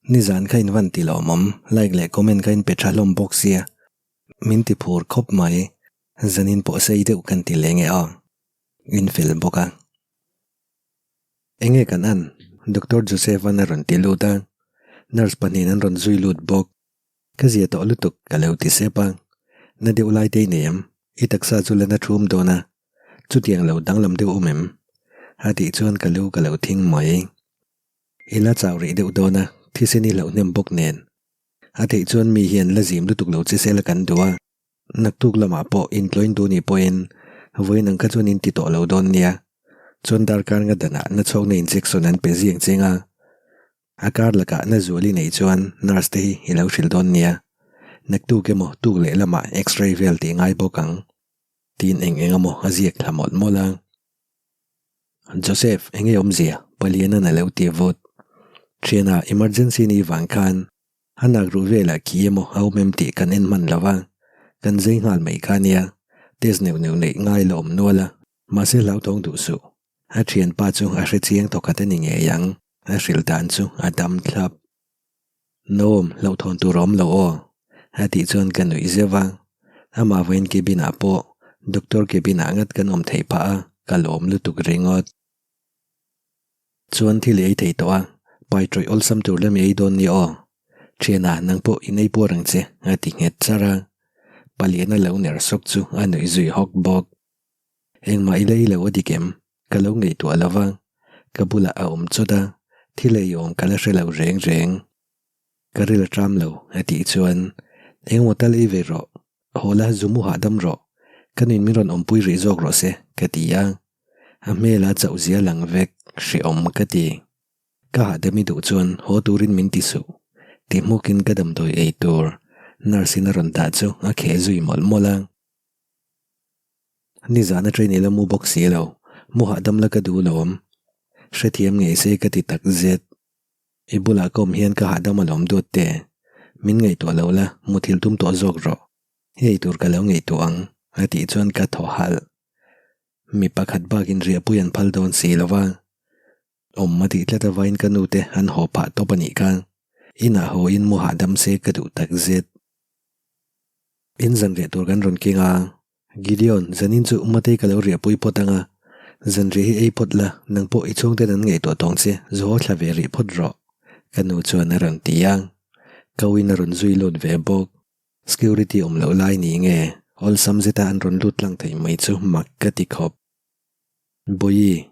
Nizan kha in van ti lawmawm, like leh comment kha in pe tha hlawm bawk sia. Min ti phur khawp mai, zanin pawh sei deuh kan ti leng e aw. In fel bawk a. Enge kan an? Doctor Joseph-a'n a rawn ti lut a, nurse pahnihin an rawn zui lut bawk. Ka zia tawh lutuk ka lo ti sep a, na deuh lai te i nei em? I taksa chu la na thum dawn a, chutiang lo danglam deuh awm em? A tih chuan ka lu ka lo thing mai. I la chau rih deuh dawn a, thisen i hlauh hnem bawk nen. A theih chuan mi hian la zim lutuk lo che sela kan duh a, naktuk lamah pawh intlawn duh nih pawhin vawiin ang kha chuan in ti tawh lo dawn nia. Chuan darkar nga danah na chhawkna injection an pe ziang cheng a, a kar lakah na zual i neih chuan nurse te hi i lo hrilh dawn nia. Naktuk emaw tuk leh lamah x-ray vel tih ngai bawk ang. Tiin eng eng emaw a ziak thla mawlh mawlh a. Joseph, enge awmzia? Paliana'n a lo ti vut. Thiana, emergency ni vang khan a nak ruh velah khi emaw a awm em tih kan en hman lo va, kan zei nghal mai kha nia, test neuh neuh neih ngai la awm nual a, mahse hlauthawng duh suh. A thianpa chu a hre chiang thawkhat a ni ngei ang, a hrilh dan chu a dam thlap. Naom, hlauhthawn tur a awm lo aw, a tih chuan ka nuih zeuh a. Amah vawiin cabin ah pawh doctor cabin ah ngat kan awm theih phah a, ka lawm lutuk ringawt. Chuan thil i ei thei tawh a, pai tawih awlsam tur lam i ei dawn nia aw. Thiana, nang pawh in ei puar ang che, a ti nghet char a. Paliana lo ner sawk chu a nuih zui hawk bawk. Engmah i lei lo a dik em? Ka lo ngaihtuah lo va, ka bulah a awm chawt a, thil ei awm ka la hre lo reng reng. Ka ril a ṭam lo, a tih chuan, Engmaw tal ei ve rawh, haw la zu mu hahdam rawh, ka nuin min rawn awmpui rih zawk rawh se, ka ti a. A hmela chauh zia lang vek, hrehawm ka ti. Ka hahdam i duh chuan haw turin min ti suh, ti hmukin ka damdawi ei tur nurse in a rawn dah chu a kheh zui mawlh mawlh a. Nizan a train ila mu bawk si lo, mu hahdam la ka duh lo awm. Hrethiam ngei se ka ti tak zet. I bulah ka awm hian ka hahdam alawm duat te. Min ngaihtuah lo la, muthilh tum tawh zawk rawh. Hei tur ka lo ngaihtuah ang, a tih chuan ka thaw halh. Mi pakhat bakin riahpui an phal dawn si lo va. Awm a tih tlat avain ka nu te an haw phah tawp a nih kha. Inah haw in mu hahdam se ka duh tak zet. In zanriah tur kan rawn keng a, Gideon, zanin chu Matei ka lo riahpui phawt ang a, zanriah hi ei phawt la, nang pawh i chhungten an ngaihtuah tawng che, zu haw thla ve rih phawt rawh, ka nu chuan a rawn ti a, Kawin a rawn zui lut ve bawk. Security awm loh lai ni nge, awlsam zeta an rawn lut tlang thei mai chu mak ka ti khawp. Bawihi,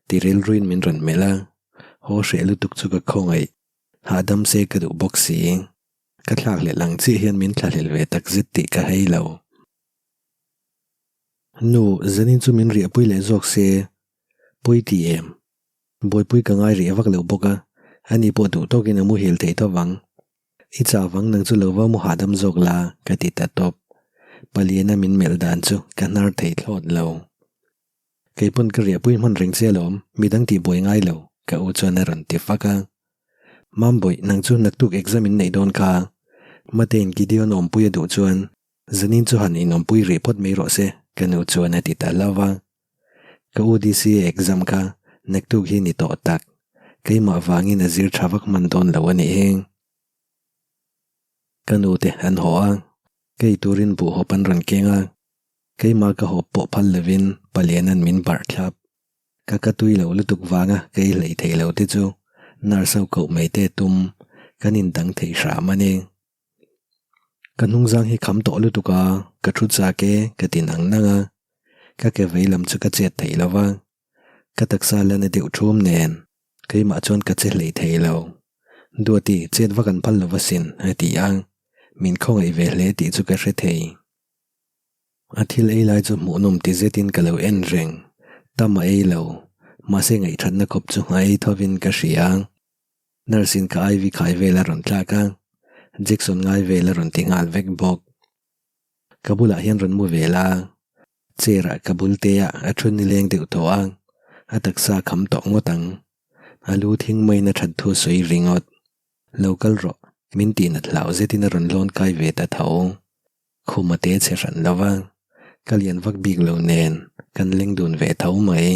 ti rilruin min rawn melh a, haw hreh lutuk chu ka khawngaih, hahdam se ka duh bawk si. Ka thlakhlelh ang chiah hian min thlahlel ve tak zet tih ka hei lo. Nu, zanin chu min riahpui leh zawk se, pawi ti em? Buaipui ka ngai rih vak lo bawk a, ani pawh duh tawkin a muhil thei tho vang. I chau vang nang chu lo va mu hahdam zawk la, ka ti ta tawp. Paliana min melh dan chu ka hnar thei thlawt lo. Kei pawn ka riahpui hman reng che alawm, midang tih buai ngai lo, ka u chuan a rawn ti fak a. Mambawih, nang chu naktuk exam in neih dawn kha. Matein Gideon awmpui a duh chuan zanin chu han inawmpui rih phawt mai rawh se, ka nu chuan a ti ta lo va. Ka u DCA exam kha naktuk hi ni tawh tak, keimah vangin a zir tha vak hman dawn lo a nih hi. Ka nu te an haw a, kei turin buhhawp an rawn keng a. Keimah ka hawp pawh phal lovin Paliana'n min barh thlap. Ka ka tui lo lutuk vanga ka i hleih theih lo te chu nurse ho koh mai te tum kan indang thei hram a ni. Ka hnungzang hi kham tawh lutuk a, ka thu chak e ka ti nang nang a. Ka ke vei lam chu ka chet theih lo va, ka taksa la na deuh thum nen keimah chuan ka che hleih thei lo. Duati, chet vak an phal lo va sin a ti a, min khawngaih ve hle tih chu ka hre thei. A thil ei lai chu hmuhnawm ti zetin ka lo en reng. Tam a ei lo. Mahse ngaihthatna khawp chu a ei thovin ka hria. Nurse in ka IV khai vel a rawn tlak a, Jackson ngai vel a rawn ti nghal vek bawk. Ka bulah hian rawn mu ve la. Chair ah ka bul te ah a thu nileng deuh tawh a, a taksa a kham tawh ngawt ang. A lu thing maiin a that thu sawi ringawt. Lo kal rawh, min tihnat hlau zetin a rawn lawn kai ve ta tho. Khum a te chhe hran lo va, ka lian vak bik lo nen kan leng dun ve tho mai.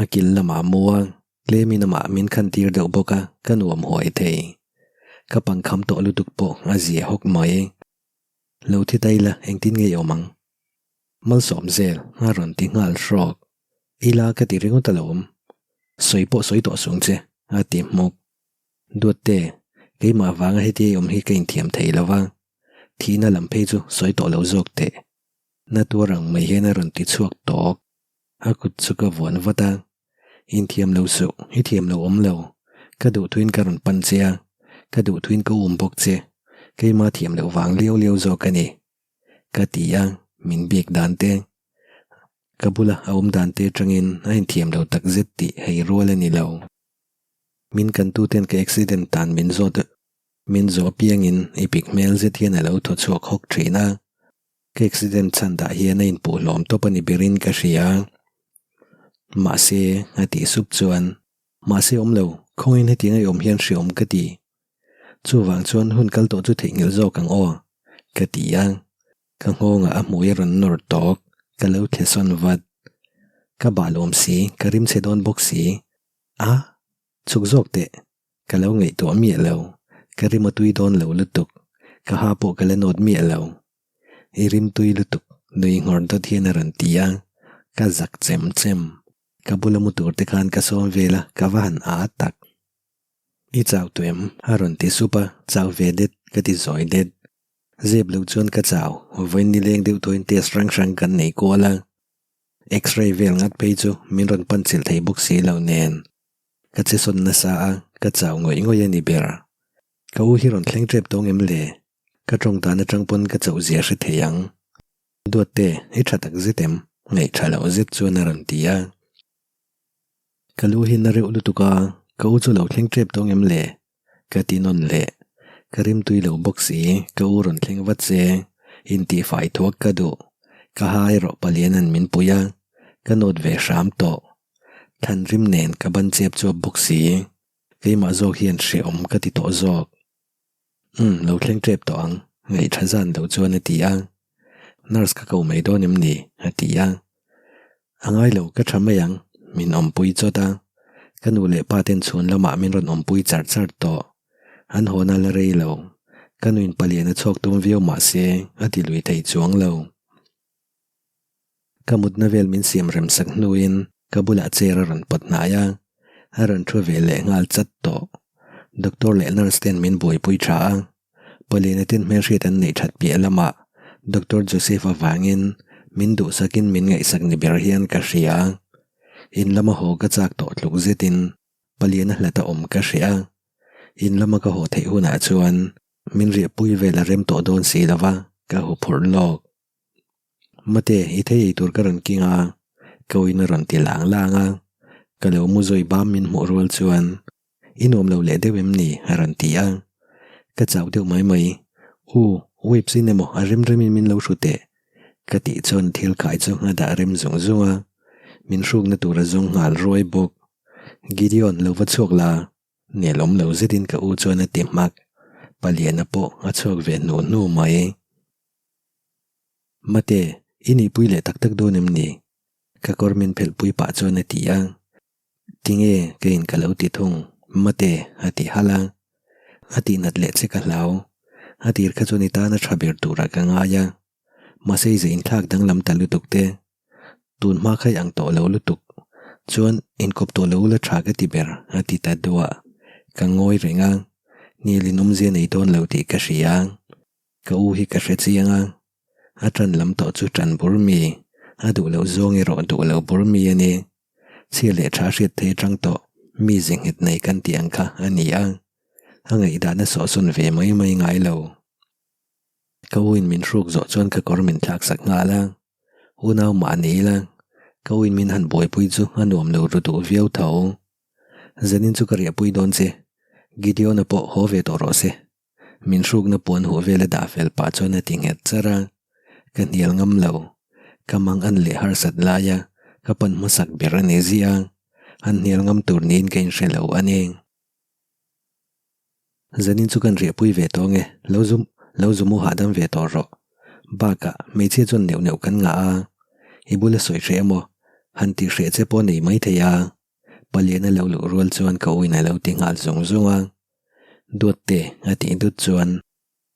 A kil lamah mu a, Tlemin amah min khantir deuh bawk a, ka nuam huai thei. Ka pangkham tawh lutuk pawh a zia hawk mai. Lo thi ta ila engtin nge i awm ang? Malsawm zel a rawn ti nghal hrawk. Ila ka ti ringawt alawm. Sawi pawh sawi tawh sung che, a ti hmuk. Duatte, keimah vanga hetia i awm hi ka inthiam thei lo va, thihna lam phei chu sawi tawh lo zawk teh. Na tuar ang mai hian a rawn ti chhuak tawk. A kut chu ka vuan vat a, Inthiam lo suh, i thiam lo awm lo. Ka duh thuin ka rawn pan che a, ka duh thuin ka um bawk che. Keimah thiam loh vang liau liau zawk a ni. Ka ti a, min biak dan te, ka bula a awm dan te atangin a inthiam lo takzet tih hei rual a ni lo. Min kantuten ka accident tan min zawt min zawh apiangin i pik hmel zet hian a lo thaw chhuak hawk thin a. Ka accident chhan dah hian a inpuh hlawm tawp a ni berin ka hria. Mahse, a tih sup chuan, Mahse awm lo, khawngin hetiang a i awm hian hreawm ka ti. Chuvang chuan hun kal tawh chu theihnghilh zawk ang aw, ka ti a. Ka nghawngah a hmui a rawn nawr tawk, ka lo thle sawn vat. Ka bal awm si, ka rim chhe dawn bawk si. A, chhuk zawk teh. Ka lo ngaihtuah miah lo, ka rim a tui dawn lo lutuk, ka ha pawh ka la nawt miah lo. I rim tui lutuk, nui nghawr dawt hian a rawn ti a, ka zak chem chem. Ka bula mu tur te khan ka sawm vel a, ka va han a tak. I chau tawh em? a rawn ti sup a, chau ve det, ka ti zawi det. Zep lo chuan ka chau, vawiin nileng deuh tawhin test hrang hrang kan nei kual a. X-ray vel ngat phei chu min rawn pan chilh thei bawk si lo nen. Ka che sawn nasa a, ka chau ngawih ngawih a ni ber. Ka u hi rawn thleng tep tawng em le? Ka tawng dan atang pawn ka chauh zia hre thei ang. Duatte, i tha tak zet em? Ngaih tha loh zet chuan a rawn ti a. Ka lu hi na reuh lutuk a, ka u chu lo thleng tep tawng em le? Ka ti nawn leh. Ka rim tui lo bawk si, ka u rawn thleng vat se, intihfai thuak ka duh. Ka ha erawh palian an min pui a, ka nawt ve hram tawh. Thlan rim nen ka ban chep chuap bawk si, keimah zawk hian hrehawm ka ti tawh zawk. Umm, lo thleng tep tawh ang, ngaihṭha zan loh chuan a ti a. Nurse ka ko mai dawn em ni? a ti a. A ngai lo, ka ṭha mai ang, min awmpui chawt a. Ka nu leh pa ten chhun lamah min rawn awmpui char char tawh. An hawn a la rei lo. Ka nuin palian a chhuak tum viau mah se, a ti lui thei chuang lo. Ka mutna vel min siam rem sak hnuin ka bulah chair a rawn pawt hnai a, a rawn thu ve leh nghal chat tawh. Doctor leh nurse ten min buaipui tha a, Pauline ten hmelhriat an neih that piah lamah Doctor Joseph avangin min duhsakin min ngaihsak ni ber hian ka hria. In lama haw ka chak tawh tluk zetin Paliana hlata awm ka hria a, in lama ka haw theih hunah chuan min riahpui vel a rem tawh dawn si lova ka huphurh lawk. Mate, i thei ei tur ka rawn king a, ka uin a rawn ti lang lang a, ka lo mu zawi bam min hmuh rual chuan i nuam lo leh deuh em ni? a rawn ti a, ka chau deuh mai mai, U, wipes in emaw a rem remin min lo hru teh, ka tih chuan thil kai chu a dah rem zung zung a, min hrukna tur a zawng nghal ruai bawk. Gideon, lo va chhuak la, Nelawm lo zetin ka u chuan a ti hmak, Paliana pawh a chhuak ve hnu hnu mai. Mate, i nihpui leh tak tak dawn em ni? Ka kawr min phelhpui pah chuan a ti a. Tinge, keiin ka lo ti thung, Mate, a ti halh a. A tihnat leh che ka hlau. A tir kha chuan i tana tha ber turah ka ngai a. Mahse i zah inthlak danglam ta lutuk te. Tun hma kha i ang tawh lo lutuk. Chuan, inkawp tawh lo ula tha ka ti ber, a ti ta duah. Ka ngawi reng a. Nilin awmzia nei dawn lo tih ka hria. Ka u hi ka hre chiang a, a ṭan lam tawh chu ṭan bur mi, a duh loh zawng erawh duh lo bur mi a ni. Chhia leh ṭha hriat thei aṭang tawh mi ze nghet nei kan tih ang kha a ni a, a ngaihdan a sawhsawn ve mai mai ngai lo. Ka u in min hruk zawh chuan ka kawr min thlak sak nghal a, unau mah ni ila, ka u in min han buaipui chu a nuam lo ru duh viau tho. Zanin chu ka riahpui dawn che, Gideon-a pawh haw ve tawh rawh se. Min hrukna puan huh vel a dah fel pah chuan a ti nghet char a, ka hnial ngam lo. Ka mang an leh harsat lai a, ka pan hmasak ber a ni ziah a, an hnial ngam tur niin ka inhre lo a ni. Zanin chu kan riahpui ve tawh nge, lo zum, lo zum u hahdam ve tawh rawh. Bakah, hmeichhia chuan neuh neuh kan ngah a, i bula sawi hreh emaw, han tih hreh che pawh nei maithei a. Paliana lo luh rual chuan ka uin a lo ti nghal zung zung a. Duatte a tih dut chuan,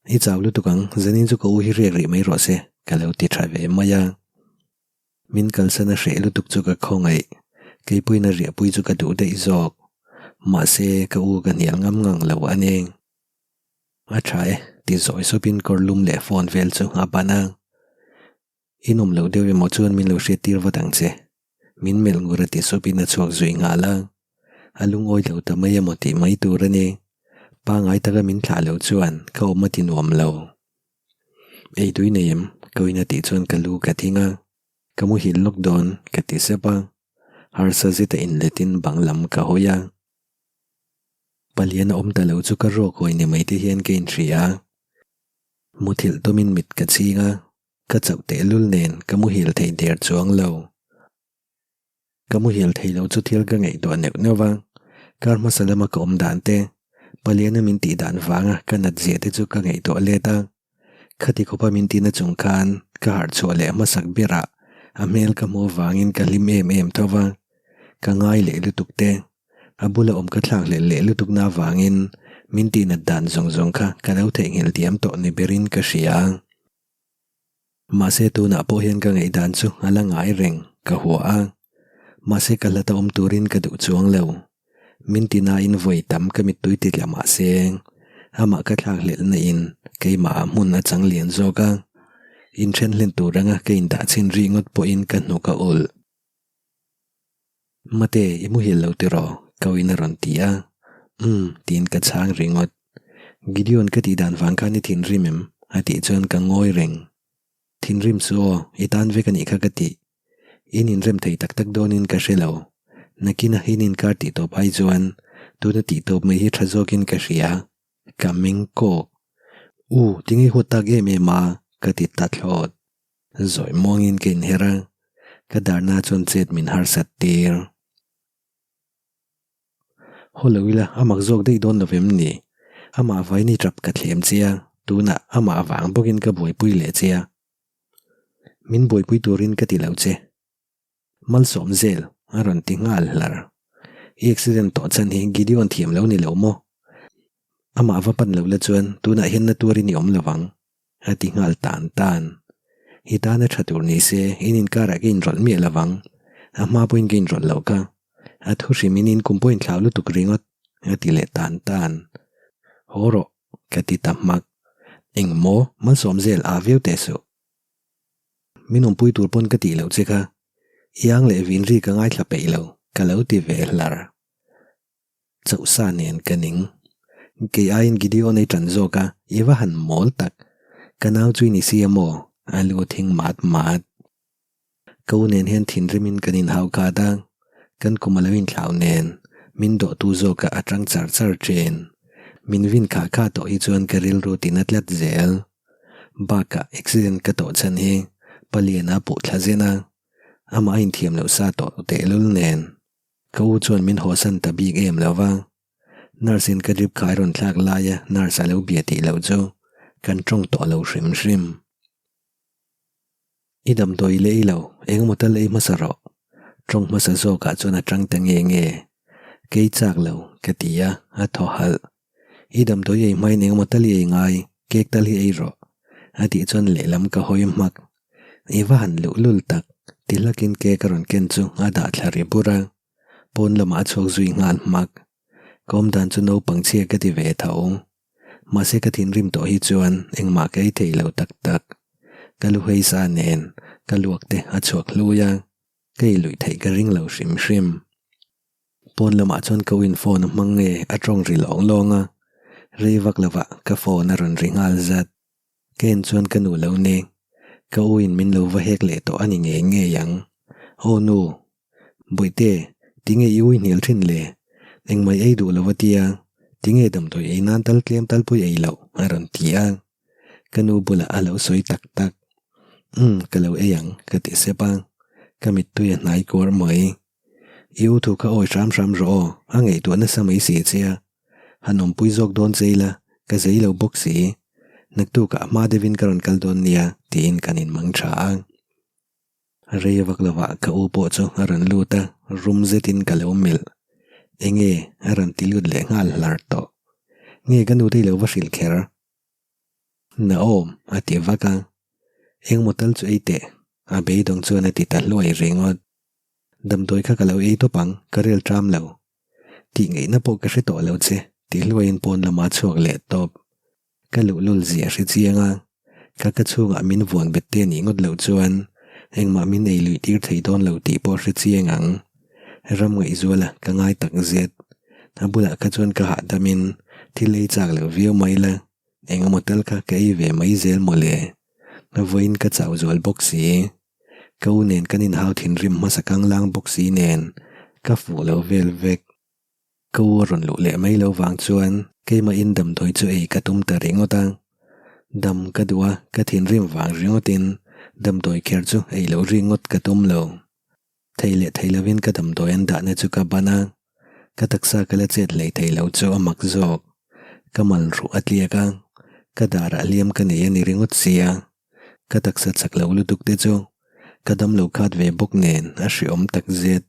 I chau lutuk ang, zanin chu ka u hi riak rih mai rawh se, ka lo ti tha ve mai a. Min kalsan a hreh lutuk chu ka khawngaih, keipuiin a riahpui chu ka duh daih zawk. Mahse, ka u ka hnial ngam ngang lo a ni. A tha e, ti zawi sawpin kawr lum leh phone vel chu a ban a. In awm loh deuh emaw chuan min lo hriattir vat ang che. Min melh ngur a ti sawpin a chhuak zui nghal a. A lungawi lo ta mai emaw tih mai tur a ni. Pangai taka min thlah lo chuan ka awm a ti nuam lo. Ei tui nei em? Ka uina tih chuan ka lu ka thing a. Ka muhil lawk dawn ka ti sep a. Harsa zeta inletin bang lam ka hawi a. Palian a awm ta lo chu ka ruak huai ni mai te hian ka inhria a. Muthilh tumin mit ka chhing a, ka chauh tehlul nen ka muhil thei der chuang lo. Ka muhil thei lo chu thil ka ngaihtuah neuh neuh va, kar hmasa lama ka awm dan te, Paliana min tih dan vanga ka nat zia te chu ka ngaihtuah let a. Khati khawpa min tihna chung khan ka harh chhuah leh hmasak berah a hmel ka hmuh avangin ka hlim em em tho va, ka ngai leh lutuk te. A bula awm ka thlak hlelh leh lutukna avangin min tihnat dan zawng zawng kha ka lo theihnghilh diam tawh ni berin ka hria. Mahse tunah pawh hian ka ngaihdan chu a la ngai reng, ka hua a. Mahse ka hlata awm turin ka duh chuang lo. Min tinain vawi tam ka mittui ti tla mahse amah ka thlak hlelhna in keimah ah hmun a chang lian zawk a. Inthen hlen tur anga ka indah chhin ri ngawt pawhin ka hnuk a ulh. Mate, i muhil lo tiraw? Ka uin a rawn ti a. Umm, tiin ka chhang ringawt. Gideon ka tih dan vang khan i thinrim em? A tih chuan ka ngawi reng. Thinrim su aw, i tan vek a nih kha ka tih. In inrem thei tak tak dawnin ka hre lo. Nakina in inkar tih tawp ai chuan tuna tih tawp mai hi tha zawkin ka hria. Ka meng kawk. U, tinge huat tak em em a? Ka ti ta thlawt. Zawi muangin ka inher a, ka darna chuan chet min harsat tir. Haw lo ila, a mak zawk daih dawn lo vem ni? Amah vaini tap ka thlem che a, tunah amah vang bawkin ka buaipui leh che a. Min buaipui turin ka ti lo che. Malsawm zel, a rawn ti nghal hlar. I accident tawh chhan hi Gideon thiam lo ni lo maw? Amah va pan lo la chuan tunah hian na tuarin i awm lo vang. A ti nghal tan tan. I tana tha tur ni se in inkarah ka inrawlh miah lo vang. A hma pawhin ka inrawlh loh kha. A thu hrimin in kum pawh inthlau lutuk ringawt. A ti leh tan tan. Haw rawh, ka ti ta hmak. Engmaw, malsawm zel aa viau teh suh. Min awmpui tur pawn ka tih loh che kha. I ang leh vin ri ka ngaithla peih lo, ka lo ti ve hlar. Chauhsa nen ka ning. Kei aiin Gideon ei tan zawk a, i va han mawl tak. Ka nau chu i ni si a maw? A lu thing mat mat. Ka u nen hian thinrimin kan inhau khat a, kan kum a lo inthlau nen min dawhtu zawkah a tang char char thin. Min vin kha kha tawh hi chuan ka rilru tina tlat zel. Bakah accident ka tawh chhan hi Paliana a puh thla zen a, amah a inthiam loh sa tawh tehlul nen. Ka u chuan min hawsan ta bik em lo va, nurse in ka drip khai rawn thlak laia nurse a lo bia tih loh chu kan tawng tawh lo hrim hrim. I damdawi leh i lo, engemaw tal ei hmasa rawh. Tawng hmasa zawkah chuan a tang ta nge nge. Kei chak lo, ka ti a, a thaw halh. I damdawi ei hmain engemaw tal i ei ngai, cake tal hi ei rawh. A tih chuan lehlam ka hawi hmak. I va han luh lul tak, ti hlakin cake a rawn ken chu a dah thla ri bur a. Pawn lamah a chhuak zui nghal hmak. Ka awm dan chu naupang chhia ka ti ve tho. Mahse ka thinrim tawh hi chuan engmah ka ei thei lo tak tak. Ka lu hei sa nen ka luak te a chhuak hlui a, ka ei luih theih ka ring lo hrim hrim. Pawn lamah chuan ka win phone a hmang nge a tawng ri lawng lawng a, rei vak lovah ka phone a rawn ri nghal zat. Ka en chuan ka nu lo ni. Ka u in min lo va hek leh tawh a ni ngei ngei ang. Aw nu. Bawihte, tinge i ui hnial thin le? Engmai ei duh lo a tia, tinge damdawi ei nan tal tlem tal pawh i ei loh? a rawn ti a. Ka nu bulah a lo sawi tak tak. Umm, ka lo ei ang, ka ti sep a. Ka mittui a hnai kuar mai. I u thu kha awi hram hram rawh aw, a ngaihtuah nasa mai si che a. Han awmpui zawk dawn che ila, ka zei lo bawk si. Naktukah hma deuhin ka rawn kal dawn nia, tiin kan inmang tha a. Rei vak lovah ka u pawh chu a rawn lut a, rum zetin ka lo melh. Enge a rawn ti lut leh nghal hlar tawh. Nge ka nute i lo va hrilh kher? Naom, a ti vak a. Engmaw tal chu ei teh, a beidawng chuan a ti ta hluai ringawt. Damdawi kha ka lo ei tawp ang, ka rel ṭam lo. Tih ngaihna pawh ka hre tawh lo che, ti hluaiin pawn lamah a chhuak leh tawp. Ka luhlul zia hre chiang a, ka ka chhungah min vuan bet te anih ngawt loh chuan engmah min ei luih tir thei dawn lo tih pawh hre chiang ang. Ram ngaihzuala ka ngai tak zet. A bulah kha chuan ka hahdamin thil ei chak loh viau mai la, engemaw tal kha ka ei ve mai zel mawle. Vawiin ka chau zual bawk si. Ka u nen kan inhau thinrim hmasa kanglang bawk si nen ka fuh lo vel vek. Ka u a rawn luh leh mai lo vang chuan keimahin damdawi chu ei ka tum ta ringawt a. Dam ka duh a, ka thinrim vang ringawtin damdawi kher chu ei loh ringawt ka tum lo. Thei leh thei lovin ka damdawi an dahna chu ka ban a, ka taksa ka la chet hlei thei lo chu a mak zawk. Ka mal ruh a tliak a, ka darah hliam ka nei a ni ringawt sia. Ka taksa chak lo lutuk te chu ka damlo khat ve bawk nen a hreawm tak zet.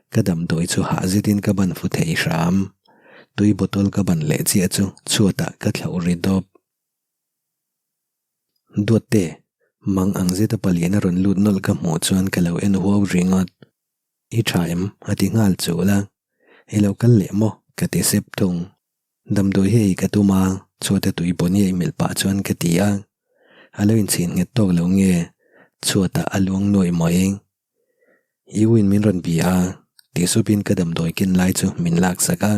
Ka damdawi chu hah zetin ka ban fu thei hram. Tui bottle ka ban leh chiah chu chhuatah ka thlauh ri dawp. Duatte, mang ang zeta palian a rawn lut nawlh ka hmuh chuan ka lo en huau ringawt. I tha em? a ti nghal chul a. I lo kal leh maw? ka ti sep thung. Damdawi hi ei ka tum a, chhuata tui bawni a imilh pah chuan ka ti a. A lo inchhin nghet tawk lo nge, chhuatah a luang nuaih mai. I u in min rawn bia a, tih supin ka damdawi ken lai chu min laksak a.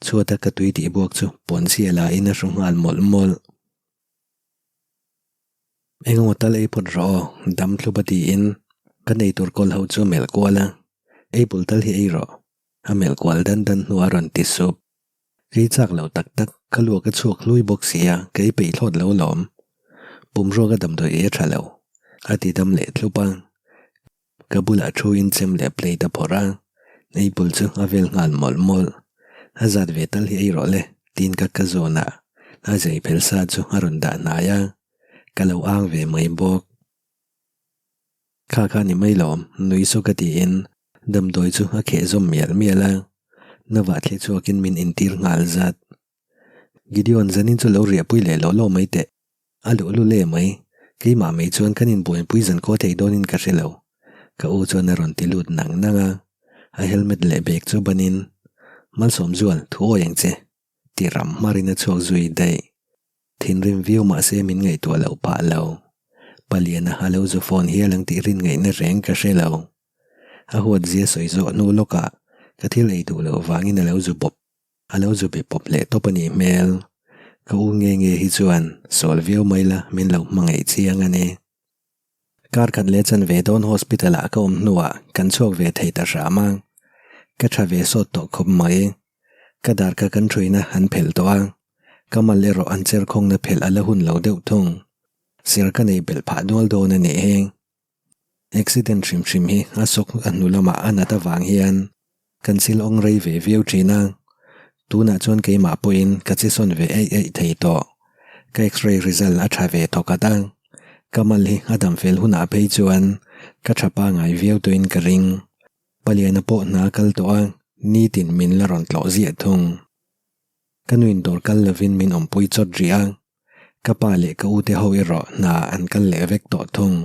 Chhuata ka tui tih buak chu pawnchhia la in a hru nghal mawlh mawlh. Engemaw tal ei phawt rawh aw, dam thlup a tiin ka nei tur kawl ho chu a melh kual a, ei bul tal hi ei rawh. A melh kual dan dan hnuah a rawn ti sup. Kei chak lo tak tak, ka luak a chhuak hlui bawk sia, ka ei peih thlawt lo lawm. Pum ruak a damdawi ei a tha lo, a ti dam leh thlup a. Ka bulah thu in chem leh plate a phawrh a, ei bul chu a vel nghal mawlh mawlh. A zat ve tal hi ei rawh le, tiin ka ka zawnah a zai phel sa chu a rawn dah hnai a, ka lo ang ve mai bawk. Kha kha ni mai lawm, nui sawk a tiin damdawi chu a kheh zawm mial mial a, na vah thle chhuakin min intir nghal zat. Gideon zanin chu lo riahpui leh lawh lawh mai teh, a luh lul e mai, keimah mai chuan kan inbuaipui zan khaw thei dawnin ka hre lo, ka u chuan a rawn ti lut nang nang a, a helmet leh bag chu banin, Malsawmzual, thu awi ang che, ti ram hmarin a chhuak zui daih. Thinrim viau mah se min ngaihtuah loh phah lo. Paliana a lo zu phone hial ang tih rin ngaihna reng ka hre lo. A huat zia sawi zawh hnu lawkah ka thil ei duh loh vangin a lo zu bawp a lo zu be pawp leh tawp a nih hmel. Ka u nge nge hi chuan sawl viau mai la min lo hmangaih chiang a ni. Kar khat leh chan ve dawn hospital ah ka awm hnuah kan chhuak ve thei ta hram a. Ka tha ve sawt tawh khawp mai. Ka dar kha kan thuina an phelh tawh a. Ka mal erawh an cher khawngna phelh a la hun lo deuh thung. Sir ka nei belh phah dual dawn a nih hi. Accident hrim hrim hi a sawk a hnu lamah a nat avang hian kan sil awng rei ve viau thin a. Tunah chuan keimah pawhin ka che sawn ve eih eih thei tawh. Ka x-ray result a tha ve thawk at a. Ka mal hi a dam fel hunah phei chuan ka tha pangai viau tawhin ka ring. Paliana pawh hna a kal tawh a, nitin min la rawn tlawh ziah thung. Ka nuin dawr kal lovin min awmpui chawt rih a, ka pa leh ka ute ho erawh hna an kal leh vek tawh thung.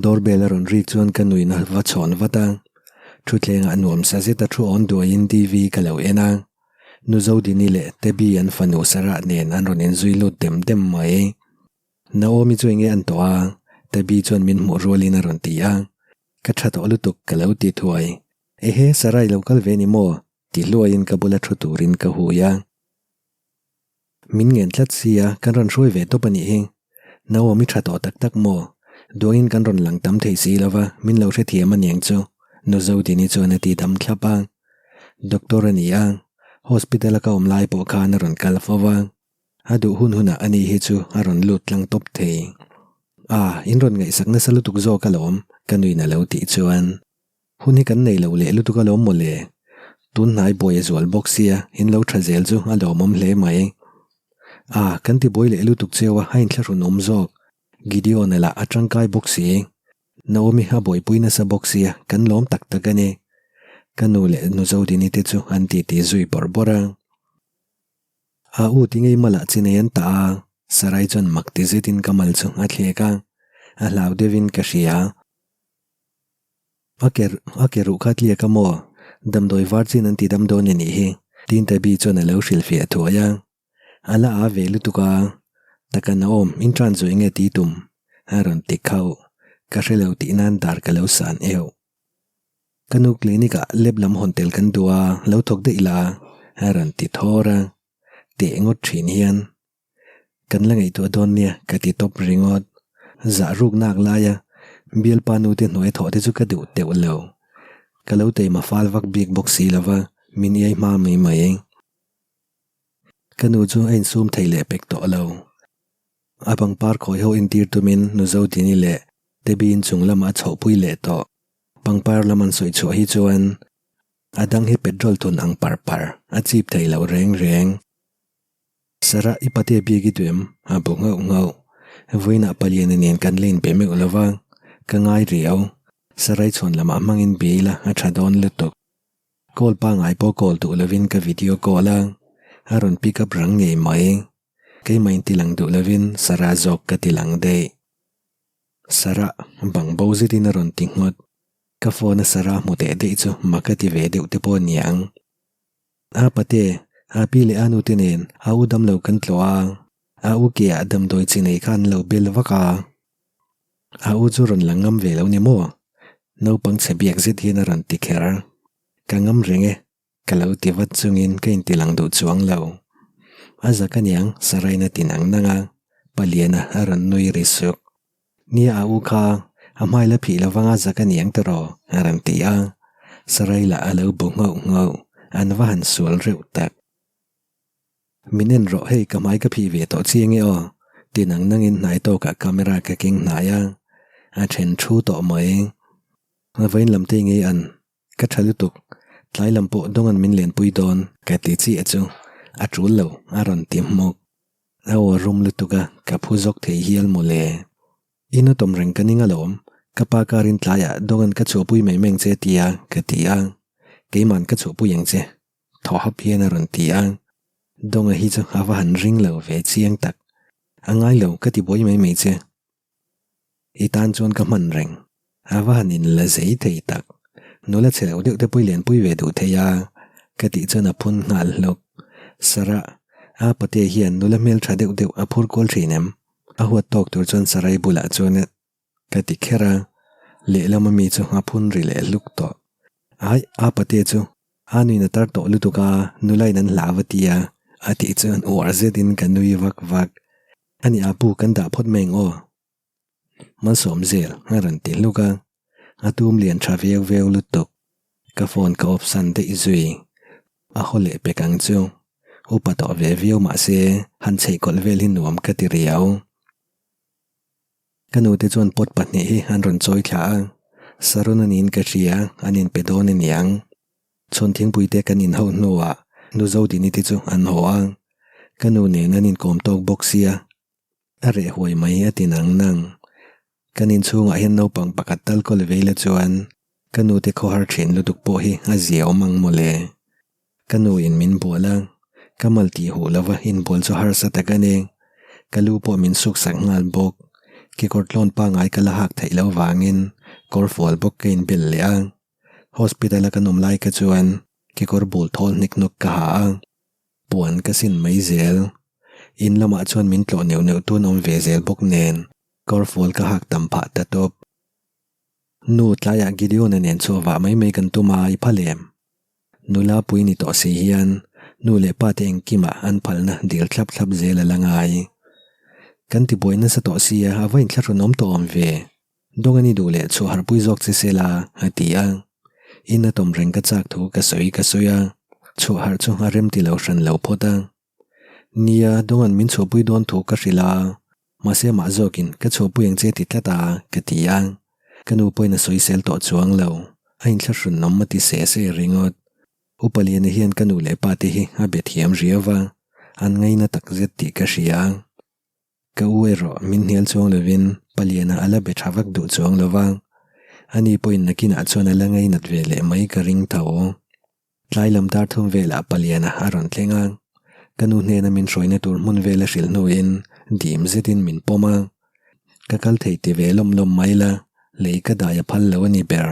Doorbell a rawn rik chuan ka nuin a va chhawn vat a, thutthlengah nuam sa zeta thu awn duaiin TV ka lo en a, Nu Zodini leh Tebi an fanu Sarah nen an rawn inzui lut dem dem mai. Naomi chu enge an tawh a? Tebi chuan min hmuh rualin a rawn ti a, ka tha tawh lutuk ka lo ti thuai. Ehe Sarah i lo kal ve ni maw? Ti hluaiin ka bula thu turin ka hui a. Min ngen tlat sia, kan rawn hruai ve tawp a nih hi. Naomi tha tawh tak tak maw? Duangin kan rawn lang tam thei si lova, min lo hrethiam a niang chu, Nu Zodini chuan a ti dam thlap a. Doctor a ni a, hospital a ka awm lai pawh khan a rawn kal fo va. A duh hun hunah ani hi chu a rawn lut tlang tawp thei. A, in rawn ngaihsak nasa lutuk zawk alawm, ka nuin a lo tih chuan. Hun hi kan nei lo leh lutuk alawm mawle. Tun hnai buai a zual bawk sia, in lo tha zel chu a lawmawm hle mai. A, kan ti buai leh lutuk cheu a, a inthlahrun awm zawk. Gideon-a lah a tangkai bawk si. Naomi a buaipui nasa bawk sia, kan lawm tak tak a ni. Ka nu leh nu Zodini te chu an titi zui bawrh bawrh a. A u ti ngei malah chi nei an tah a, Sarai chuan mak ti zetin ka mal chu a thlek a, a hlau deuhin ka hria. A ke a ke ruh kha tliak a maw? Damdawi var chin an ti dam dawn a nih hi, tiin Tabby chuan a lo hrilhfiah thuai a. A la a ve lutuk a, taka naawm in tan zawih nge ti tum? A rawn ti khauh. Ka hre lo tih nan dar ka lo san euh. Ka nu clinic ah lab lam hawn tel kan duh a, lo thawk daih la, a rawn ti thawr a. Teh ngawt thin hian. Kan la ngaihtuah dawn nia ka ti tawp ringawt. Zah ruk nak laia bialpa nu te hnuai thawh te chu ka duh teuh lo. Ka lo teima fal vak bik bawk si lova, min iai hma mai mai. Ka nu chu a insum thei leh pek tawh lo. A pangpar khawi ho entir tumin nu Zodini leh Debbie in chung lamah a chhohpui leh tawh. Pangpar lam an sawi chhuah hi chuan a dang hi petrol thun ang par par a chip thei lo reng reng. Sarah i pate biak i duh em? A bu nghauh nghauh. Vawiinah paliana nen kan la inbe meuh lo va, ka ngai riau. Sarai chhuan lamah hmangin bia ila a tha dawn lutuk. Call pangngai pawh call duh lovin ka video call a, a rawn pick up rang ngei mai. Keimah in tilang duh lovin Sarah zawk ka tilang daih. Sarah, bang bo zetin a rawn ti nghawt. Ka phone a Sarah hmu teh daih chu mak a ti ve deuh te pawh aniang. A pate, a pi leh a nute nen a u damlo kan tlawh a, a u ke ah damdawi chi nei kha an lo bel vak a. A u chu rawn la ngam ve lo ni maw? Naupang chhe biak zet hian a rawn ti kher. Ka ngam reng e, ka lo ti vat chungin ka inti lang duh chuang lo. A zak aniang Saraina ti nang nang a, Paliana a rawn nui ri suk. Nia a u kha, a hmai la phih lovang a zak aniang tiraw? a rawn ti a. Sarai lah a lo bu nghauh nghauh, an va han sual reuh tak. Min en rawh hei ka hmai ka phih ve tawh chiang e aw ti nang nangin hnai tawkah camera ka keng hnai a, a then thu tawh mai. Vawiin lam te ngei an ka tha lutuk, tlai lam pawh dawngan min lenpui dawn ka ti chiah chu a tul lo a rawn ti hmawk. A aw rum lutuk a ka phu zawk thei hial mawle. In a tawm reng ka ning alawm, ka pa karin tlaiah dawngan ka chhuahpui mai mai ang che tia ka ti a, keiman ka chhuahpui ang che. Thaw hap hian a rawn ti a, Dawnga hi chu a va han ring lo ve chiang tak. A ngai lo ka ti buai mai mai che. I tan chuan ka hman reng. A va han in la zei thei tak. Nula chhe lo deuh te pawh i lenpui ve duh thei a, ka tih chuan a phun nghal hlawk. Sarah, a patea hian nula hmeltha deuh deuh a phur kual thin em? A huat tawk tur chuan Sarai bulah chuan Ka ti kher a, lehlam ami chu a phun ri leh hluk tawh. Ai, a pate chu a nuin a tar tawh lutuk a, nula in an hlau a ti a, a tih chuan uar zetin ka nui vak vak. Ani a pu kan dah phawt mai ang aw. Malsawm zel a rawn ti hluk a, a tum lian tha veu veu lutuk. Ka phone ka off san daih zui. A haw leh pek ang chu. Upa tawh ve viau mahse han chheihkawlh vel hi nuam ka ti riau. Ka nute chuan pot pahnih hi an rawn chawi thla a, Sarun a niin ka hria, an inpe dawn a niang. Chhawn thingpuite kan inho hnuah nu Zodini te chu an haw a, ka nu nen an inkawm tawk bawk sia, a reh huai mai a ti nang nang. Kan inchhungah hian naupang pakhat tal kawl vei la chuan ka nute khawhar thin lutuk pawh hi a zia awm ang mawle. Ka nu in min bual a, ka mal tih huh lova inbual chu harsa tak a ni. Ka lu pawh min suk sak nghal bawk. Kekawr tlawn pangai ka la hak theih loh vangin kawr fual bawk ka inbel leh a. Hospital a kan awm lai ka chuan kekawr bul thawl hnek nawk ka ha a, puan ka sin mai zel. In lamah chuan min tlawh neuh neuh tun awm ve zel bawk nen kawr fual ka hak tam phah ta tawp. Nu tlaiah Gideon-a nen chhuah vah mai mai kan tum a, i phal em? Nula pui ni tawh si hian nu leh pa te engkimah an phalna dil thlap thlap zel a la ngai. Kan tibuai nasa tawh sia a va inthlahrunawm tawh awm ve. Dawng a ni duh leh chhuah harpui zawk che se la, a ti a. In a tawm reng ka chak thu ka sawi ka sawi a, chhuah harh chu a rem ti lo hran lo phawt a. Nia, Dawnga'n min chhuahpui dawn thu ka hrilh a, mahse amah zawkin ka chhuahpui ang che ti tlat a, ka ti a. Ka nu pawhin a sawisel tawh chuang lo, a inthlahrun awm a ti se se ringawt. Upa Liana hian ka nu leh pa te hi a be thiam riau va, an ngaina takzet tih ka hria. Ka u erawh min hnial chuang lovin Paliana a la be tha vak duh chuang lo va. Ani pawhin nakinah chuan a la ngainat ve leh mai ka ring tho. Tlai lam dar thum velah paliana a rawn thleng a, ka nu hnena min hruaina tur hmun vel a hrilh hnuin dim zetin min pawm a. Ka kal thei ti ve lawm lawm mai la, lei ka dai a phal lo a ni ber.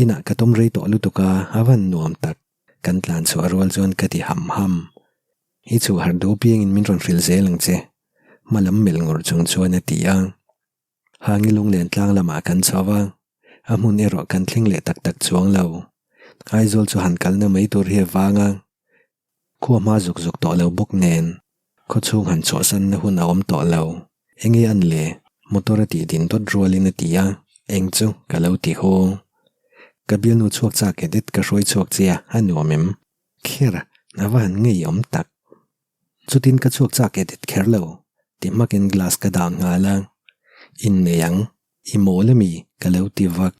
Inah ka tawm rei tawh lutuk a, a van nuam tak. Kan tlan chhuah rual chuan ka ti ham ham. I chhuah harh duh piangin min rawn hrilh zel ang che. Hma lam melh ngur chung chuan a ti a. Hangi lunglen tlang lamah kan chho a, a hmun erawh kan thleng leh tak tak chuang lo. Aizawl chu han kalna mai tur hi a vang a, khua hma zuk zuk tawh lo bawk nen khawchhung han chhuahsanna hun a awm tawh lo. Enge an le? Motor a tih din dawt rualin a ti a, eng chu ka lo ti haw. Ka bialnu chhuak chak et et ka hruai chhuak che a, a nuam em? Kher a va han ngeiawm tak. Chutin ka chhuak chak et et kher lo, ti hmakin glass ka down nghal a. Innei ang, i mawl ami? ka lo ti vak.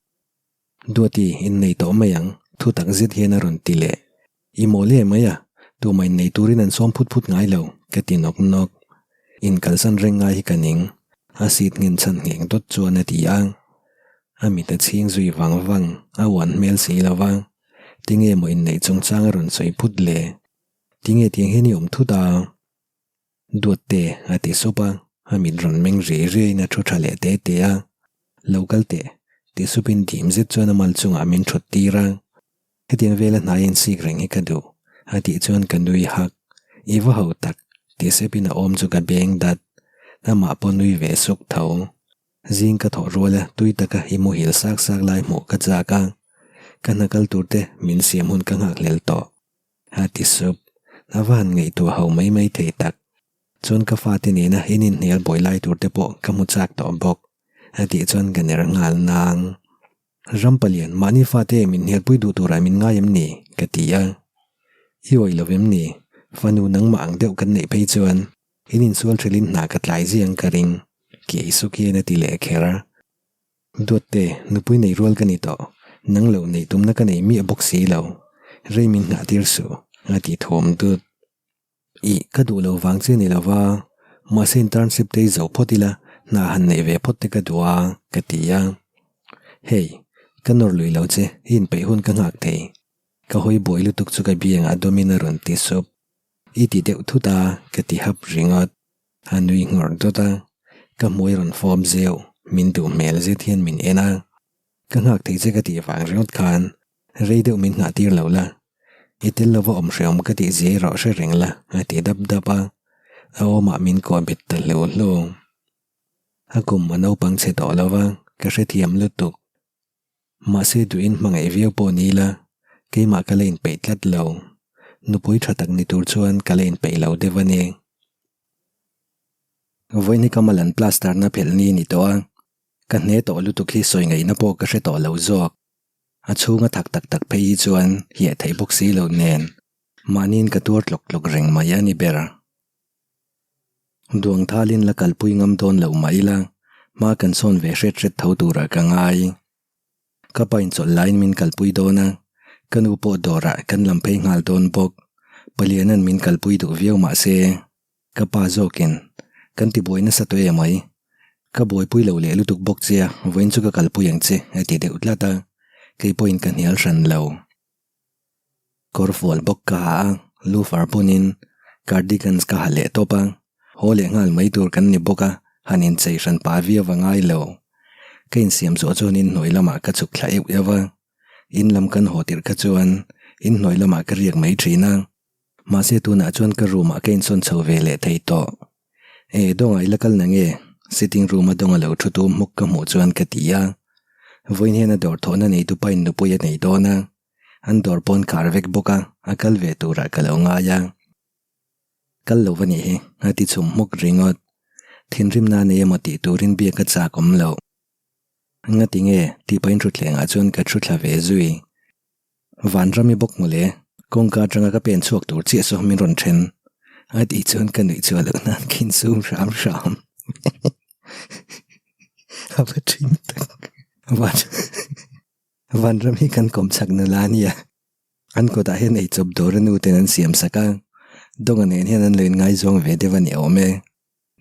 Duati, innei tawh mai ang, thu tak zet hian a rawn ti leh. I mawl em mai a, tumah innei turin an sawm phut phut ngai lo, ka ti nawk nawk. Inkalsan reng ngai hi ka ning, a seat nghen chhan ngheng dawt chuan a ti a. A mit a chhing zui vang vang, a uan hmel si lo va. Tinge maw inneih chungchang a rawn sawi phut le? Tinge tiang hian i awm thut a? Duatte a ti sup a, a mit rawn meng riai riaiin a thu tha leh te te a. Lo kal teh, ti supin dim zet chuan a mal chungah min thut tir a. Hetiang vela hnai in sik reng hi ka duh, a tih chuan ka nui hak. I va ho tak, ti sepin a awm chu ka beng dat. Amah pawh nui ve suk tho. Zing ka thawh rual a, tui taka i muhil sak sak lai hmuh ka chak a. Ka hna kal tur te min siam hun ka nghak hlel tawh. A ti sup. A va han ngaihtuah ho mai mai thei tak. Chuan ka fate nena in inhnial buai lai tur te pawh ka hmu chak tawh bawk. A tih chuan ka ner nghal nang. Ram palian, mahni fate min hnialpui duh turah min ngai em ni? ka ti a. I awih lo em ni? Fanu nangmah ang deuh kan neih phei chuan in insual thelin hna ka tlai ziang ka ring. Kiai suk hian a ti leh kher. Duatte, nupui nei rual ka ni tawh. Nang lo neih tumna ka nei miah bawk si lo. Rei min nghah tir suh, a ti thawm dut. Ih, ka duh lo vang che ni lo va, mahse internship te i zo phawt ila, hna han neih ve phawt te ka duh a, ka ti a. Hei, ka nawr lui lo che, i inpeih hun ka nghak thei. Ka hawi buai lutuk chu ka biangah dawmin a rawn ti sup. I ti deuh thut a, ka ti hap ringawt. A nui nghawr dawt a, ka hmui rawn fawm zeuh, min duh hmel zet hian min en a. Ka nghak thei che ka tih vang ringawt khan rei deuh min nghah tir lo la, i tel lova awm hreawm ka tih zia erawh hre reng la a ti dap dap a, a awmah min kuah bet ta hlu hlu. A kum a naupang chhe tawh lo va, ka hrethiam lutuk. Mahse duhin hmangaih viau pawh ni ila, keimah ka la inpeih tlat lo. Nupui tha tak ni tur chuan ka la inpeih lo deuh a ni. Vawiin hi ka mal an plaster na phelh ni ni tawh a, ka hne tawh lutuk hi sawi ngaihna pawh ka hre tawh lo zawk. A chhunga thak tak tak phei hi chuan hiah theih bawk si lo nen, mahniin ka tuar tlawk tlawk reng mai a ni ber. Duang thalin la kalpui ngam dawn lo mah ila, hma kan sawn ve hret hret tho turah ka ngai. Ka pa inchawlh laiin min kalpui dawn a, ka nu pawh dawrah kan lam phei nghal dawn bawk. Paliana'n min kalpui duh viau mah se, ka pa zawkin kan tibuai nasa tawh em mai. Ka buaipui lo leh lutuk bawk che a, vawiin chu ka kalpui ang che a ti deuh tlat a, kei pawhin ka hnial hran lo. Kawr fual bawk ka ha a, lufar bunin cardigans ka ha leh tawp a, haw leh nghal mai tur kan ni bawk a, han inchei hran pah viau a ngai lo. Ka insiam zawh chuan inhnuai lamah ka chhuk thla euh euh a, in lam kan haw tirh kha chuan inhnuai lamah ka riak mai thin a, mahse tunah chuan ka room ah ka insawn chho ve leh thei tawh. E, dawngah i la kal na nge? Sitting room a dawng a lo thu tum hmuk ka hmuh chuan ka ti a, vawiin hian a dawr thawhna neitu pain nupui a nei dawn a, An dawr pawn khar vek bawk a, a kal ve turah ka lo ngai a. Kal lo va nih hi, a ti chhum hmuk ringawt. Thinrimna a nei emaw tih turin biak a chak awm loh. Ngati nge? tih pahin thutthlengah chuan ka thu thla ve zui. Vanrami bawk mawle, kawngka atanga ka pen chhuak tur chiah saw min rawn then. A tih chuan ka nuih chhuah loh nan ka insum hram hram. A va thin tak. Van. Vanram hi kan kawm chak nula a nia. An kawtah hian eichawp dawr a nu ten an siam sak a, Dawnga nen hian an lo inngaizawng ve deuh a ni awm e.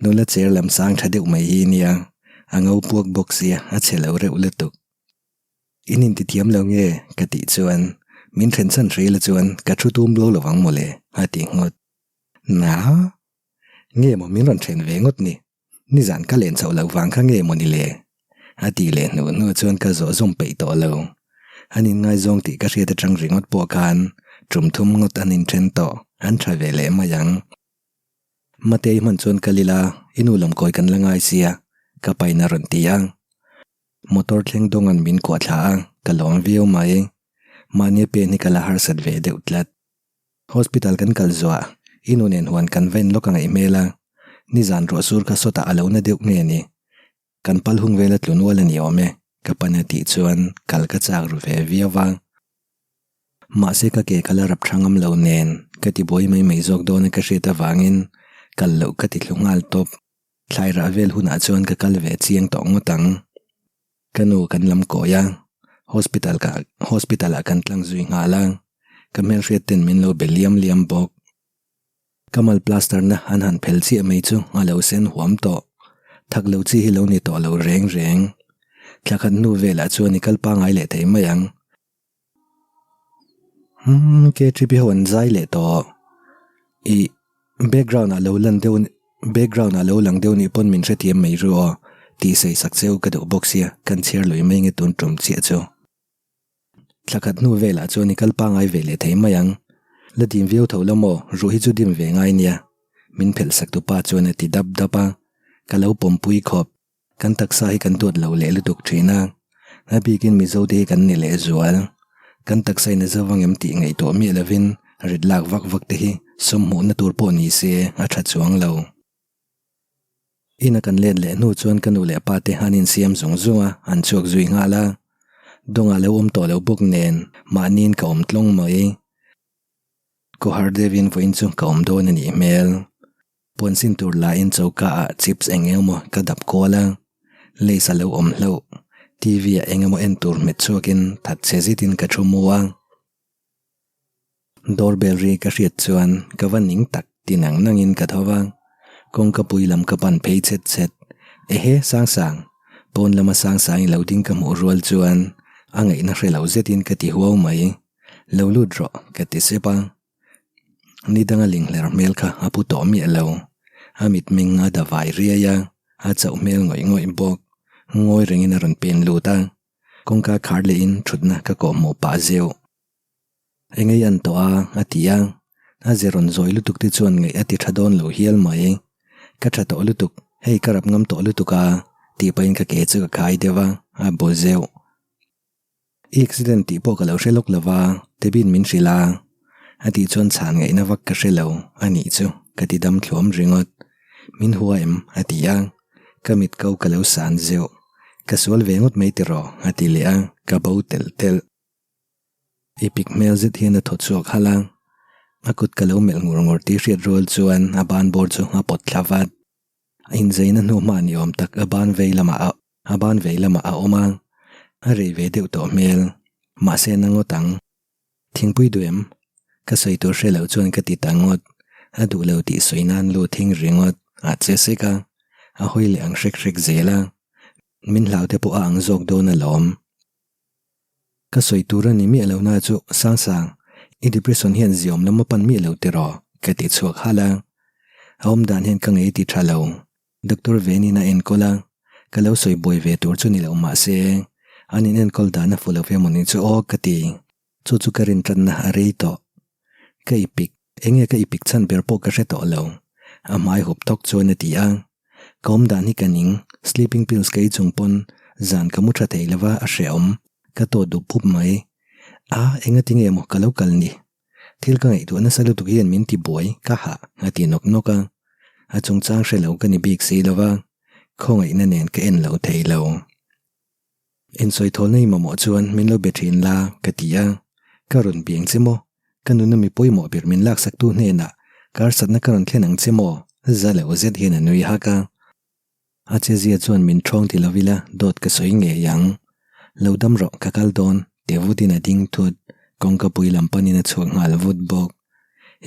Nula cher lam sang tha deuh mai hi nia, a ngo puak bawk sia, a chhe lo reuh lutuk. In inti thiam lo nge? ka tih chuan min then chhan hrih la chuan ka thu tum lo lovang mawle a ti nghut. Na? Nge maw min rawn then ve ngawt ni? Nizan ka len chhoh loh vang kha nge maw ni le? A tih leh hnuh hnuh chuan ka zawh zawm peih tawh lo. An inngaizawng tih ka hriat atang ringawt pawh khan tum thum ngawt an inthen tawh, an tha ve leh mai ang. Matei hman chuan kal ila, i nu lam kawi kan la ngai sia, ka pain a rawn ti a. Motor thleng dawnga'n min kuah thla a, ka lawm viau mai. Mahnia pen hi ka la harsat ve deuh tlat. Hospital kan kal zuah, i nu nen huan kan ven lawk a ngaih hmel a, nizan ruah sur kha sawtah a lo na deuh nge ni? Kan pal hung vela tlu nual a ni awm e, ka pan a tih chuan kal ka chak ru ve viau va. Mahse ka ke ka la rap tha ngam lo nen ka ti buai mai mai zawk dawn a ka hriat avangin kal loh ka ti thlu nghal tawp. Thlai rah vel hunah chuan ka kal ve chiang tawh ngawt ang. Ka nu kan lam kawi a, hospital ka hospital ah kan tlang zui nghal a, ka hmelhriat ten min lo be liam liam bawk. Ka mal plaster na an han phel chiah mai chu a lo sen huam tawh. Thak lo chi hi lo ni tawh lo reng reng. Thla khat hnu velah chuan i kal pangai leh thei mai ang. Umm KTP ho an zai leh tawh. Ih background ah lo lan deuh background ah lo lang deuh nih pawn min hrethiam mai ru aw tih sawi sak cheu ka duh bawk sia kan chhiar lui mai nge tun tum chiah chu. Thla khat hnu velah chuan i kal pangai ve leh thei mai ang. La dim viau tho lo maw ruh hi chu dim ve ngai nia. Min phelh sak tu pa chuan a ti dap dap a, ka lo pawmpui khawp. Kan taksa hi kan duat lo leh lutuk thin a, a bikin Mizo te hi kan ni leh zual. Kan taksa in a zo vang em tih ngaihtuah miah lovin rit lak vak vak te hi sawm hmuhna tur pawh ni se a tha chuang lo. Ina kan let leh hnu chuan ka nu leh pa te an insiam zung zung a, an chhuak zui nghal a. Dawngah lo awm tawh lo bawk nen mahniin ka awm tlawng mai. Kohar deuhin vawiin chu ka awm dawn a nih hmel. Puan sin tur lain choka ah chips eng emaw ka dap kual a, lace a lo awm hlauh. TV ah eng emaw en tur hmet chhuakin that chhe zitin ka thu mu a. Door bell ri ka hriat chuan ka va ning tak ti nang nangin ka tho va, kawngka pui lam ka pan phei chhet chhet. Ehe Sangsang! Pawn lama Sangsang i lo ding ka hmuh rual chuan a ngaihna hre lo zetin ka ti huau mai. Lo lut rawh ka ti sep a. Ni danga linghler hmel kha a pu tawh miah lo. A mitming a da vai riai a, a chauh hmel ngawih ngawih bawk. Ngawi rengin a rawn pen lut a, kawngka khar lehin thutna ka kawhhmuh pah zeuh. Eng ei an tawh a, a ti a. A ze rawn zawi lutuk te chuan ngaih a ti tha dawn lo hial mai. Ka tha tawh lutuk, hei ka rap ngam tawh lutuk a, tih pahin ka ke chu ka khai deuh a, a bu zeuh. I accident tih pawh ka lo hre lawk lo va, Tebin min hrilh a. A tih chuan chhan ngaihna vak ka hre lo, a nih chu, ka ti dam thluam ringawt. Min hua em? a ti a. Ka mit ko ka lo san zeuh. Ka sual ve ngawt mai tiraw? a ti leh a, ka bo telh telh. I pik hmel zet hian a thaw chhuak halh a, a kut ka lo melh ngur ngur tih hriat rual chuan a ban bawr chu a pawt thla vat. A inzeina hnu hma ni awm tak a ban vei lamah a a ban vei lamah a awm a, a rei ve deuh tawh hmel. Mahse na ngawt ang. Thingpui duh em? Ka sawi tur hre lo chuan ka ti ta ngawt. A duh lo tih sawi nan lu thing ringawt a che sek a, a hawi leh ang hrek hrek zel a. Min hlau te pawh a ang zawk dawn alawm. Ka sawi tur a ni miah lo na chu Sangsang, i depression hian ziawm lam a pan miah lo tiraw? ka ti chhuak halh a. A awm dan hian ka ngei ti tha lo. Doctor Venin a enkawl a, ka lo sawi buai ve tur chu ni lo mah se, an in enkawl dan a fu lo ve mawni chu aw ka ti. Chu chu ka rin tanna a rei tawh. Ka ipik, enge ka ipik chhan ber pawh ka hre tawh lo. A hmai hup thawk chuan a ti a. Ka awm dan hi ka ning, sleeping pills ka ei chung pawn zan ka mu tha thei lova a hrehawm, ka tawt dup pup mai. A, engati nge maw ka lo kal ni? Thil ka ngaihtuah nasa lutuk hian min ti buai, ka hah, a ti nawk nawk a. A chungchang hre lo ka ni bik si lova, khawngaihna nen ka en lo thei lo. Insawi thawl nei mamawh chuan min lo be thin la ka ti a, ka rawn biang che maw? Ka nuna mi pawimawh ber min laksaktu hnenah karsatna ka rawn thlen ang che maw? Za lo zet hian a nui hak a. A chezia chuan min ṭhawng ti lo ila dawt ka sawi ngei ang. Lo dam rawh ka kal dawn ti vutin a ding thut, kawngka pui lam panin a chhuak nghal vut bawk.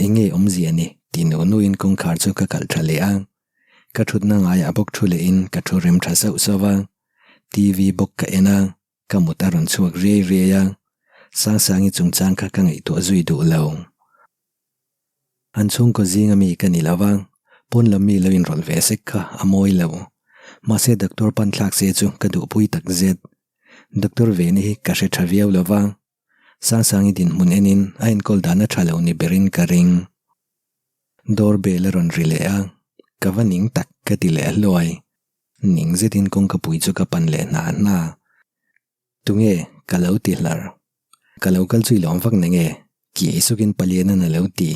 Eng nge awmzia ni? ti nuh nuhin kawngkhar chu ka kalh ṭha leh a. Ka ṭhutna ngaiah bawk ṭhu lehin ka ṭhu rem ṭha sauh sauh a. TV bawk ka en a. Ka mut a rawn chhuak riai riai a, Sangsangi chungchang kha ka ngaihtuah zui duh lo. An chhungkaw zinga mi ka ni lo va, pawn lam mi lo inrawlh ve sek kha a mawi lo. Mahse doctor pan thlak se chu ka duhpui tak zet. Doctor Veni hi ka hre tha viau lo va, Sangsangi dinhmun enin a enkawl dan a tha lo ni berin ka ring. Door bell a rawn ri leh a, ka va ning tak ka ti leh hluai. Ning zetin kawngka pui chu ka pan leh hna hna. Tunge ka lo ti hlar. Ka lo kal chu i lawm vak na nge? Kiai sukin Paliana'n a lo ti.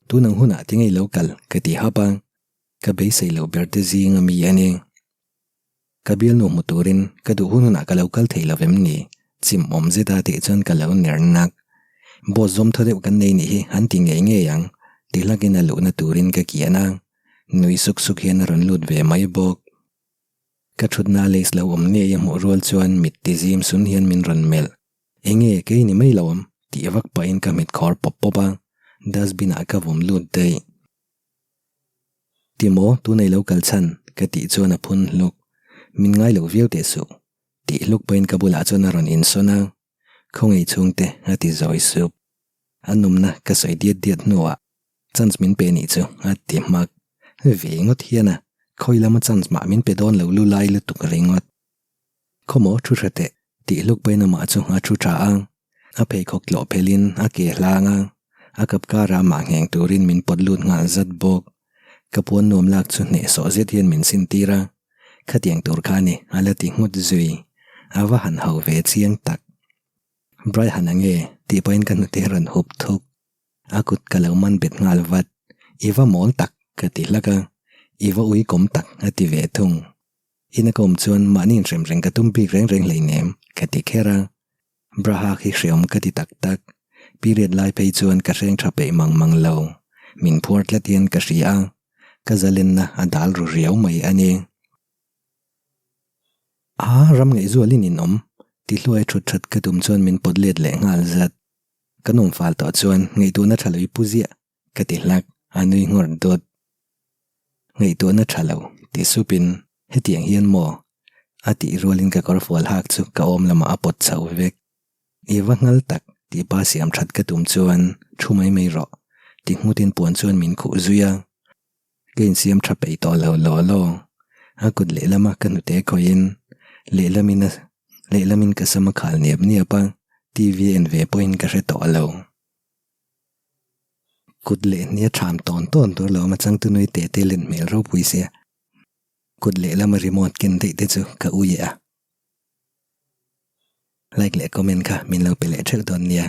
Tun ang hunah tinge i lo kal? ka ti hap a, ka beisei loh ber te zing a mi a ni. Ka bialnu hmu turin ka duh hun hunah ka lo kal thei lo vem ni? Chim awm zeta tih chuan ka lo ner nak. Boss zawm thaw deuh kan nei nih hi an ti ngei ngei ang ti hlakin a luhna turin ka kian a, nui suk suk hian a rawn lut ve mai bawk. Ka thutna lace lo awm ngei a hmuh rual chuan mit ti zim sun hian min rawn melh. Enge kei ni mai lo awm tih vak pahin ka mit khawr pawp pawp a, dustbin ah ka vawm lut daih. Timaw tunei lo kal chhan ka tih chuan a phun hluk. Min ngai lo viau teh suh tih hluk pahin ka bulah chuan a rawn insawn a, khawngaih chhungte a ti zawi sup. A nawmna ka sawi diat diat hnuah Chance min pe nih chu a ti hmak. Ve ngawt hian a, khawi lama chance mah min pe dawn lo lu lai lutuk ringawt. Khawmaw thu hre teh tih hluk pahin amah chu a thu tha a, a pheikhawk tlawh phelhin a ke hlang a, a kap karah amah ngheng turin min pawt lut nghal zat bawk. Ka puan nuam lak chu hnehsawh zet hian min sintir a, khatiang tur kha ni a la ti nghut zui. A va han ho ve chiang tak. Braihan a nge tih pahin ka hnute rawn hup thuk. A kut ka lo man bet nghal vat. I va mawl tak ka ti hlak a, i va ui kawm tak a ti ve thung. Ina ka awm chuan mahni inhrem reng ka tum bik reng reng hleinem ka ti kher a. Braha khi hreawm ka ti tak tak. Period lai phei chuan ka hreng tha peih mang mang lo. Min phuar tlat hian ka hria a, ka zalenna a dal ru riau mai a ni. A, ram ngaihzualin in awm ti hluai thut that ka tum chuan min pawt let leh nghal zat. Ka nawm fal tawh chuan ngaihtuahna tha lo i pu ziah ka ti hlak, a nui nghawr dawt. Ngaihtuahna tha lo ti supin hetiang hian maw? A tih rualin ka kawr fual hak chu ka awm lamah a pawt chho vek. I va nghal tak tih pa siam that ka tum chuan thu mai mai rawh ti nghutin puan chuan min khuh zui a. Ka insiam tha peih tawh lo law law. A kut lehlama ka hnute khawihin lehlamin a lehlamin ka sam a khal niap niap a, TV a en ve pawhin ka hre tawh lo. Kut leh hnia tham tawn tawn tur lo awm a changtu nui teh te len hmel ropui sia. Kut lehlama remote ken daih te chu ka ui a. Like leh comment kha min lo pe leh theuh dawn nia.